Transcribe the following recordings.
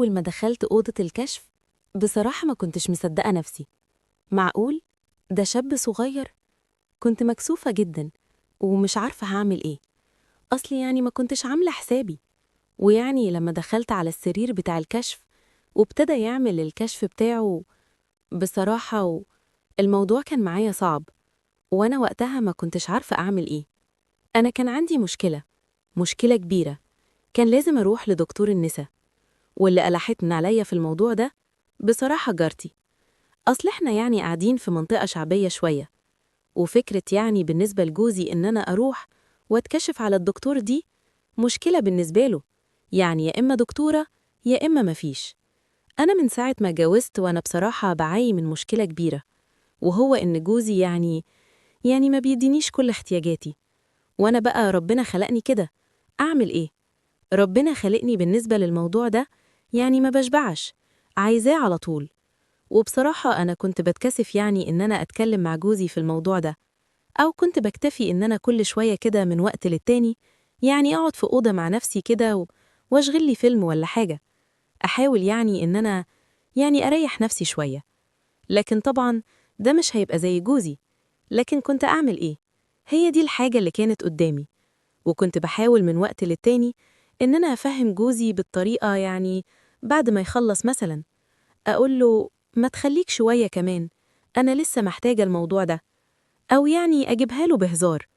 أول ما دخلت أوضة الكشف بصراحة ما كنتش مصدقة نفسي. معقول؟ ده شاب صغير؟ كنت مكسوفة جدا ومش عارفة هعمل إيه، أصلي يعني ما كنتش عاملة حسابي. ويعني لما دخلت على السرير بتاع الكشف وابتدى يعمل الكشف بتاعه، بصراحة الموضوع كان معايا صعب، وأنا وقتها ما كنتش عارفة أعمل إيه. أنا كان عندي مشكلة كبيرة، كان لازم أروح لدكتور النساء، واللي قلحتنا عليا في الموضوع ده بصراحة جارتي. أصل إحنا يعني قاعدين في منطقة شعبية شوية، وفكرة يعني بالنسبة لجوزي إن أنا أروح وأتكشف على الدكتور دي مشكلة بالنسبة له، يعني يا إما دكتورة يا إما مفيش. أنا من ساعة ما جوزت وأنا بصراحة بعاني من مشكلة كبيرة، وهو إن جوزي يعني ما بيدينيش كل احتياجاتي، وأنا بقى ربنا خلقني كده، أعمل إيه؟ ربنا خلقني بالنسبة للموضوع ده يعني ما بشبعش، عايزاه على طول. وبصراحة أنا كنت بتكسف يعني إن أنا أتكلم مع جوزي في الموضوع ده، أو كنت بكتفي إن أنا كل شوية كده من وقت للتاني يعني أقعد في أوضة مع نفسي كده وأشغل لي فيلم ولا حاجة، أحاول يعني إن أنا يعني أريح نفسي شوية. لكن طبعا ده مش هيبقى زي جوزي، لكن كنت أعمل إيه؟ هي دي الحاجة اللي كانت قدامي. وكنت بحاول من وقت للتاني إن أنا أفهم جوزي بالطريقة، يعني بعد ما يخلص مثلا أقول له ما تخليك شوية كمان، أنا لسه محتاجة الموضوع ده، أو يعني أجيبها له بهزار.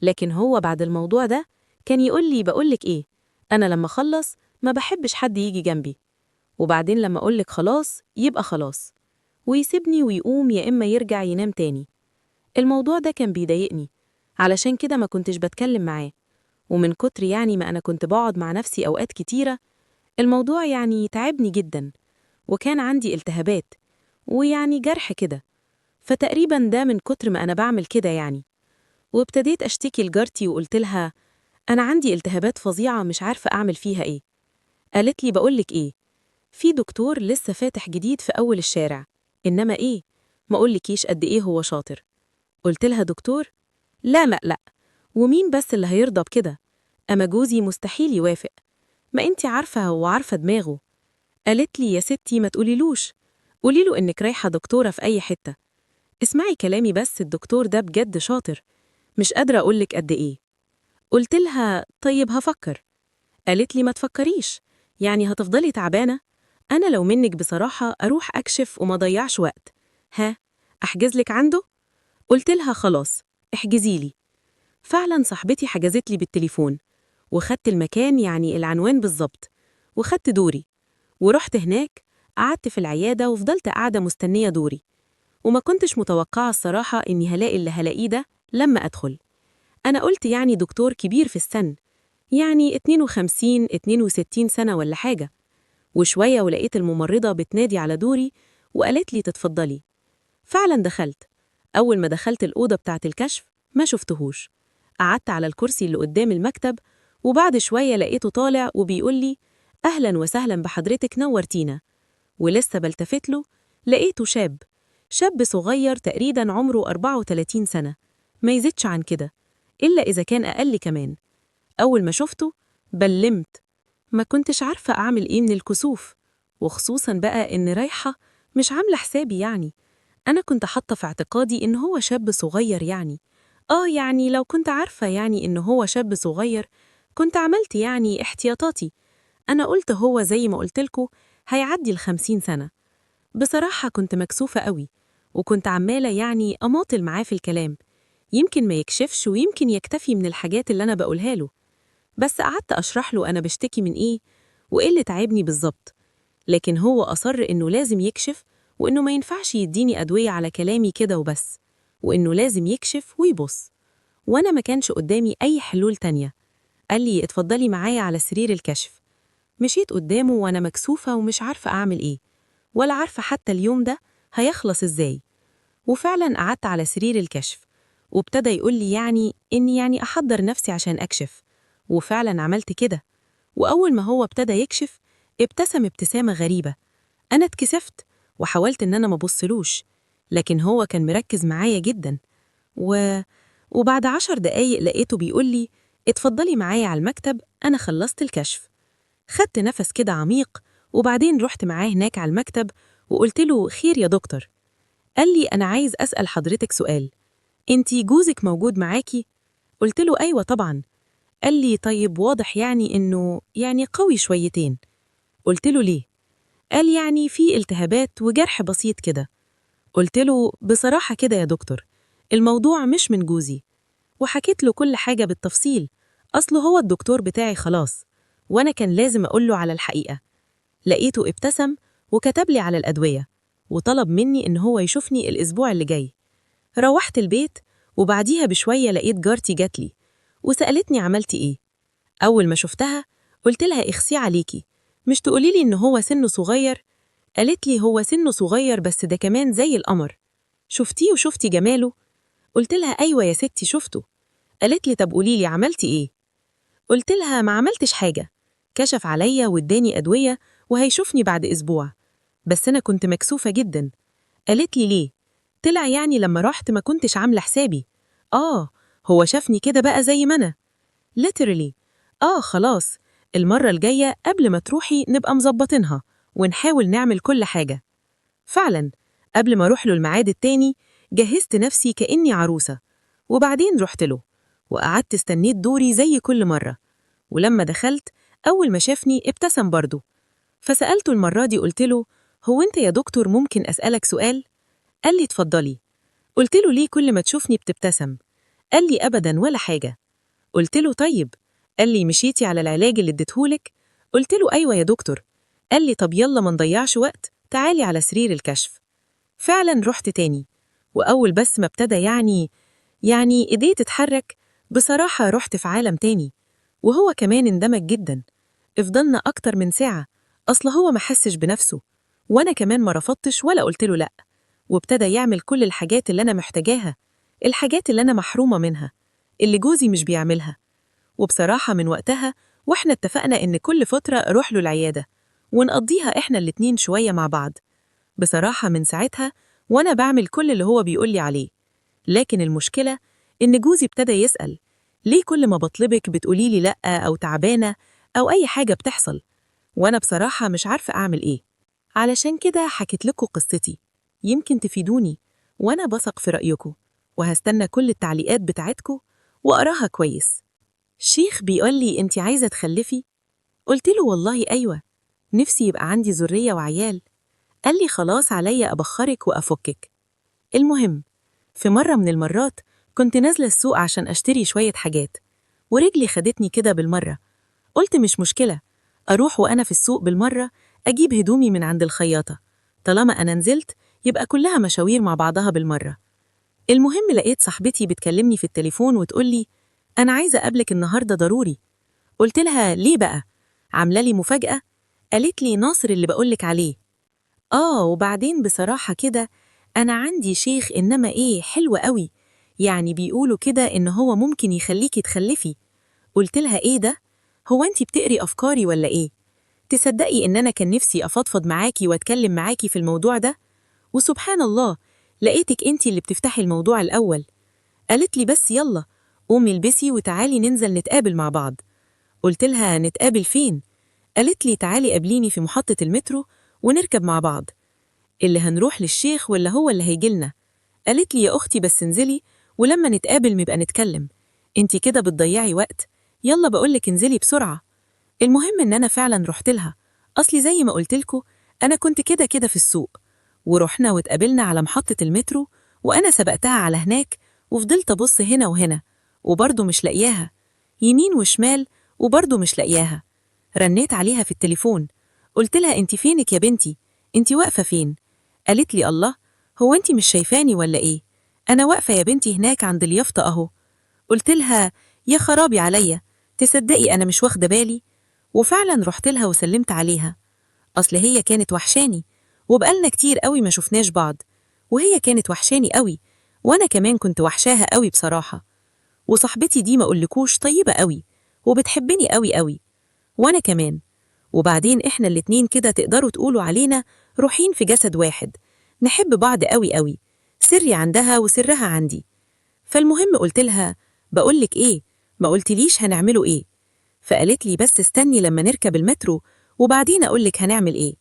لكن هو بعد الموضوع ده كان يقول لي بقولك إيه، أنا لما أخلص ما بحبش حد يجي جنبي، وبعدين لما أقولك خلاص يبقى خلاص، ويسيبني ويقوم يا إما يرجع ينام تاني. الموضوع ده كان بيضايقني، علشان كده ما كنتش بتكلم معاه. ومن كتر يعني ما أنا كنت بقعد مع نفسي أوقات كتيرة، الموضوع يعني تعبني جدا، وكان عندي التهابات ويعني جرح كده، فتقريبا ده من كتر ما أنا بعمل كده يعني. وابتديت أشتكي لجارتي وقلت لها أنا عندي التهابات فظيعة مش عارفة أعمل فيها إيه. قالت لي بقولك إيه، في دكتور لسه فاتح جديد في أول الشارع، إنما إيه، ما أقولكيش قد إيه هو شاطر. قلت لها دكتور؟ لا لا لا، ومين بس اللي هيرضى بكده؟ أما جوزي مستحيل يوافق، ما أنت عارفة هو عارفة دماغه. قالت لي يا ستي ما تقوليلوش، قوليله إنك رايحة دكتورة في أي حتة، اسمعي كلامي بس، الدكتور ده بجد شاطر، مش قادرة أقولك قد إيه. قلت لها طيب هفكر. قالت لي ما تفكريش، يعني هتفضلي تعبانة؟ أنا لو منك بصراحة أروح أكشف وما ضيعش وقت، ها أحجزلك عنده؟ قلت لها خلاص احجزيلي. فعلا صاحبتي حجزت لي بالتليفون، وخدت المكان يعني العنوان بالظبط، وخدت دوري ورحت هناك، قعدت في العيادة وفضلت قاعدة مستنية دوري. وما كنتش متوقعة الصراحة إني هلاقي اللي هلاقيه ده لما أدخل. أنا قلت يعني دكتور كبير في السن، يعني 52 62 سنة ولا حاجة. وشوية ولقيت الممرضة بتنادي على دوري وقالت لي تتفضلي. فعلا دخلت. أول ما دخلت الأوضة بتاعة الكشف ما شفتهوش، قعدت على الكرسي اللي قدام المكتب، وبعد شوية لقيته طالع وبيقول لي أهلا وسهلا بحضرتك نورتينا. ولسه بلتفت له لقيته شاب صغير تقريبا عمره 34 سنة، ما يزيدش عن كده إلا إذا كان أقل كمان. أول ما شفته بلمت، ما كنتش عارفة أعمل إيه من الكسوف، وخصوصا بقى إن رايحة مش عاملة حسابي، يعني أنا كنت حاطة في اعتقادي إن هو شاب صغير يعني يعني لو كنت عارفة يعني إن هو شاب صغير كنت عملت يعني احتياطاتي. أنا قلت هو زي ما قلتلكوا هيعدي 50 سنة. بصراحة كنت مكسوفة قوي، وكنت عمالة يعني أماطل معاه في الكلام، يمكن ما يكشفش ويمكن يكتفي من الحاجات اللي أنا بقولها له. بس قعدت أشرح له أنا بشتكي من إيه وإيه اللي تعبني بالظبط، لكن هو أصر إنه لازم يكشف، وإنه ما ينفعش يديني أدوية على كلامي كده وبس، وإنه لازم يكشف ويبص. وأنا ما كانش قدامي أي حلول تانية. قال لي اتفضلي معايا على سرير الكشف. مشيت قدامه وأنا مكسوفة ومش عارفة أعمل إيه، ولا عارفة حتى اليوم ده هيخلص إزاي. وفعلا قعدت على سرير الكشف، وابتدى يقول لي يعني إني يعني أحضر نفسي عشان أكشف، وفعلا عملت كده. وأول ما هو ابتدى يكشف ابتسم ابتسامة غريبة. أنا اتكسفت وحاولت إن أنا ما بصلوش، لكن هو كان مركز معايا جدا. وبعد 10 دقايق لقيته بيقول لي اتفضلي معايا على المكتب، أنا خلصت الكشف. خدت نفس كده عميق وبعدين رحت معاه هناك على المكتب وقلت له خير يا دكتور. قال لي أنا عايز أسأل حضرتك سؤال، أنتي جوزك موجود معاكي؟ قلت له أيوة طبعا. قال لي طيب واضح يعني إنه يعني قوي شويتين. قلت له ليه؟ قال يعني في التهابات وجرح بسيط كده. قلت له بصراحة كده يا دكتور، الموضوع مش من جوزي، وحكيت له كل حاجة بالتفصيل، أصله هو الدكتور بتاعي خلاص، وأنا كان لازم أقوله على الحقيقة. لقيته ابتسم وكتب لي على الأدوية، وطلب مني إن هو يشوفني الأسبوع اللي جاي. روحت البيت وبعديها بشوية لقيت جارتي جاتلي وسألتني عملتي إيه. أول ما شفتها قلت لها اخسي عليكي، مش تقولي لي إن هو سنه صغير؟ قالت لي هو سنه صغير بس ده كمان زي القمر، شفتيه وشفتي جماله؟ قلت لها أيوة يا ستي شفته. قالت لي طب قولي لي عملتي إيه؟ قلت لها ما عملتش حاجة، كشف عليا واداني أدوية وهيشوفني بعد أسبوع، بس أنا كنت مكسوفة جدا. قالت لي ليه؟ طلع يعني لما رحت ما كنتش عاملة حسابي. آه هو شافني كده بقى زي ما أنا literally. آه خلاص المرة الجاية قبل ما تروحي نبقى مظبطينها ونحاول نعمل كل حاجة. فعلا قبل ما أروح له الميعاد التاني جهزت نفسي كأني عروسة، وبعدين رحت له وقعدت استنيت دوري زي كل مرة. ولما دخلت أول ما شافني ابتسم برضه. فسألته المرة دي قلت له هو أنت يا دكتور ممكن أسألك سؤال؟ قال لي اتفضلي. قلت له ليه كل ما تشوفني بتبتسم؟ قال لي أبدا ولا حاجة. قلت له طيب. قال لي مشيتي على العلاج اللي اديتهولك؟ قلت له أيوة يا دكتور. قال لي طب يلا ما نضيعش وقت، تعالي على سرير الكشف. فعلا رحت تاني، وأول بس ما ابتدى يعني إيديه تتحرك، بصراحة رحت في عالم تاني، وهو كمان اندمج جدا. افضلنا أكتر من ساعة، أصل هو ما حسش بنفسه، وأنا كمان ما رفضتش ولا قلت له لأ، وابتدى يعمل كل الحاجات اللي أنا محتاجاها، الحاجات اللي أنا محرومة منها، اللي جوزي مش بيعملها. وبصراحة من وقتها وإحنا اتفقنا إن كل فترة أروح له العيادة ونقضيها إحنا الاتنين شوية مع بعض. بصراحة من ساعتها وأنا بعمل كل اللي هو بيقولي عليه، لكن المشكلة إن جوزي ابتدى يسأل ليه كل ما بطلبك بتقولي لي لأ أو تعبانة أو أي حاجة بتحصل، وأنا بصراحة مش عارفة أعمل إيه. علشان كده حكيت لكم قصتي، يمكن تفيدوني، وأنا بثق في رأيكم، وهستنى كل التعليقات بتاعتكم وأقراها كويس. شيخ بيقول لي أنت عايزة تخلفي؟ قلت له والله أيوة، نفسي يبقى عندي ذرية وعيال. قال لي خلاص عليا أبخرك وأفكك. المهم في مرة من المرات كنت نازلة السوق عشان أشتري شوية حاجات، ورجلي خدتني كده بالمرة. قلت مش مشكلة، أروح وأنا في السوق بالمرة أجيب هدومي من عند الخياطة، طالما أنا نزلت يبقى كلها مشاوير مع بعضها بالمرة. المهم لقيت صاحبتي بتكلمني في التليفون وتقولي أنا عايزة أقابلك النهاردة ضروري. قلت لها ليه بقى؟ عاملة لي مفاجأة؟ قالت لي ناصر اللي بقولك عليه. آه وبعدين بصراحة كده أنا عندي شيخ إنما إيه حلو قوي، يعني بيقولوا كده إن هو ممكن يخليكي تخلفي. قلت لها إيه ده؟ هو أنتي بتقري أفكاري ولا إيه؟ تصدقي إن أنا كان نفسي أفضفض معاكي وأتكلم معاكي في الموضوع ده؟ وسبحان الله لقيتك أنتي اللي بتفتحي الموضوع الأول. قالت لي بس يلا قومي البسي وتعالي ننزل نتقابل مع بعض. قلت لها نتقابل فين؟ قالت لي تعالي قابليني في محطة المترو ونركب مع بعض. اللي هنروح للشيخ ولا هو اللي هيجيلنا؟ قالت لي يا أختي بس انزلي ولما نتقابل نبقى نتكلم، انتي كده بتضيعي وقت، يلا بقولك انزلي بسرعة. المهم إن أنا فعلا رحت لها، أصلي زي ما قلتلكوا أنا كنت كده كده في السوق، ورحنا واتقابلنا على محطة المترو، وأنا سبقتها على هناك وفضلت أبص هنا وهنا وبرضه مش لاقياها، يمين وشمال وبرضه مش لاقياها. رنيت عليها في التليفون قلت لها انتي فينك يا بنتي؟ انتي واقفة فين؟ قالت لي الله هو انتي مش شايفاني ولا ايه؟ أنا واقفة يا بنتي هناك عند اليافطة أهو. قلت لها يا خرابي عليا، تصدقي أنا مش واخدة بالي. وفعلا رحت لها وسلمت عليها، أصل هي كانت وحشاني وبقالنا كتير قوي ما شفناش بعض، وهي كانت وحشاني قوي وأنا كمان كنت وحشاها قوي بصراحة. وصاحبتي دي ما أقولكوش طيبة قوي وبتحبني قوي قوي، وأنا كمان. وبعدين إحنا الاتنين كده تقدروا تقولوا علينا روحين في جسد واحد، نحب بعض قوي قوي، سري عندها وسرها عندي. فالمهم قلت لها بقولك إيه، ما قلتليش هنعمله إيه؟ فقالت لي بس استني لما نركب المترو وبعدين أقولك هنعمل إيه.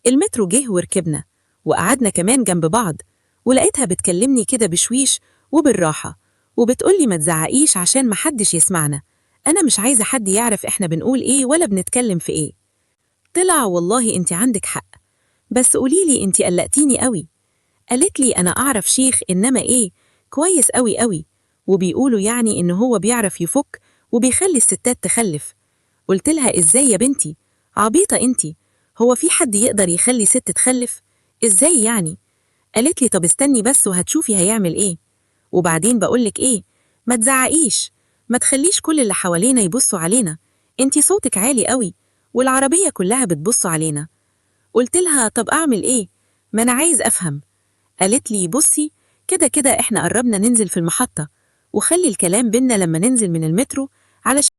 المترو جه وركبنا وقعدنا كمان جنب بعض، ولقيتها بتكلمني كده بشويش وبالراحة، وبتقولي ما تزعقيش عشان محدش يسمعنا، أنا مش عايزة حد يعرف إحنا بنقول إيه ولا بنتكلم في إيه. طلع والله أنت عندك حق، بس قوليلي أنت قلقتيني قوي. قالت لي أنا أعرف شيخ إنما إيه كويس قوي قوي، وبيقولوا يعني إن هو بيعرف يفك وبيخلي الستات تخلف. قلت لها إزاي يا بنتي؟ عبيطة أنتي، هو في حد يقدر يخلي ست تخلف؟ إزاي يعني؟ قالت لي طب استني بس وهتشوفي هيعمل إيه. وبعدين بقولك إيه، ما تزعقيش، ما تخليش كل اللي حوالينا يبصوا علينا، أنتي صوتك عالي قوي والعربية كلها بتبص علينا. قلت لها طب أعمل إيه؟ ما أنا عايز أفهم. قالت لي بصي كده كده إحنا قربنا ننزل في المحطة، وخلي الكلام بينا لما ننزل من المترو علشان